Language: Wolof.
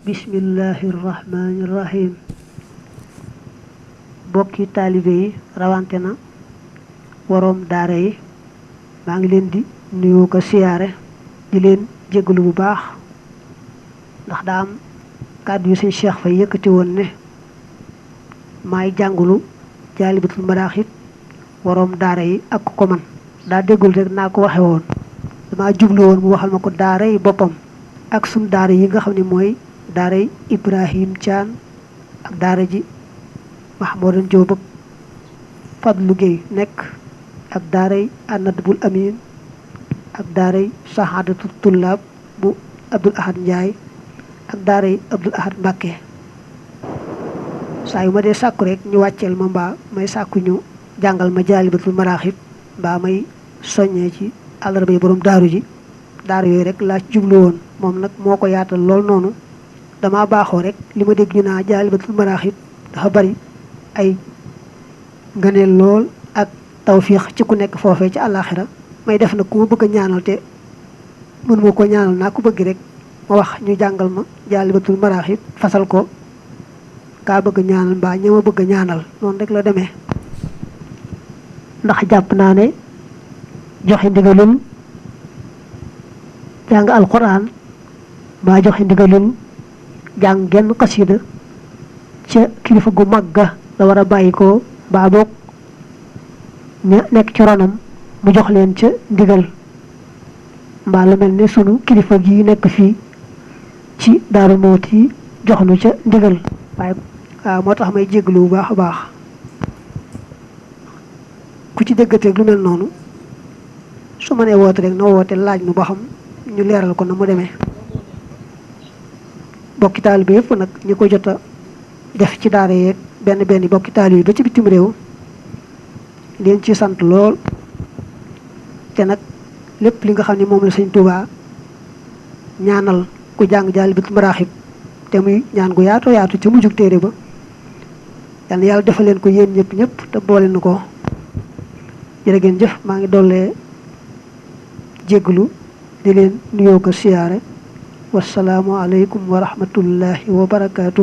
bismillahirrahmanirrahim. Bokki talibé yi rawante na worom daara yi ma ngi leen di nuyu ko siyaare di leen jégalu bu baax ndax da am kàddu yu seen cheikh fay yëkkati woon ne maay jàngulu jaalibatul maraaxib worom daara yi ak ko man daa déggul rek naa ko waxe woon dama jublu woon mu waxal ma ko daara yi boppam ak sun daara yi nga xam ne mooy daara yi Ibrahim Thian ak daara ji Mahmoudan Diop ak Fadlu Gueye nekk ak daara yi Anadbul Amin ak daara yi Sahadatu Tullab bu Abdul Ahad Ndiaye ak daara yi Abdul Ahad Mbacké saa yu ma dee sàkku rek ñu wàcceel ma mbaa may sàkku ñu jàngal ma jaalibatul maraaxib mbaa may soññee ci àllarba yi borom daaru ji daara yooyu rek laa ci jublu woon moom nag moo ko yaatal lool noonu dama baaxoo rek li ma dégg ñu naa jaalibatul maraaxib dafa bari ay ngëneel lool ak tawfiix ci ku nekk foofee ci àllaaxira may def na ku ma bëgg a ñaanal te mënuma ko ñaanal naa ku bëgg rek ma wax ñu jàngal ma jaalibatul maraaxib fasal ko kaa bëgg a ñaanal mbaa ña ma bëgg a ñaanal noonu rek la demee ndax jàpp naa ne joxe ndigalul jàng alquran mbaa joxe ndigalul jàng genn xasida ca kilifa gu mag ga la war a bàyyi ko mbaa boog ña nekk ci ronam mu jox leen ca ndigal mbaa lu mel ne sunu kilifa gi nekk fii ci Daaru Muxti jox nu ca ndigal waaye waaw moo tax may jéglu bu baax a baax ku ci déggateeg lu mel noonu su ma nee woote rek na woote laaj nu ba xam ñu leeral ko na mu demee bokki taalibe bi yëpp nag ñi ko jot a def ci daara yeeg benn bokki taalibe yi ba ci bitim réew leen ci sant lool te nag lépp li nga xam ne moom la Sëñ Tuubaa ñaanal ku jàng jaalibatul maraaxib te muy ñaan gu yaatoo yaatu ci mujjug téere ba yal na yàlla defal leen ko yéen ñëpp te boole na ko jërë ngeen jëf maa ngi dollee jégglu di leen nuyoo ko siyaare wasalaamu aleykum wa rahmatullahi wa barakaatu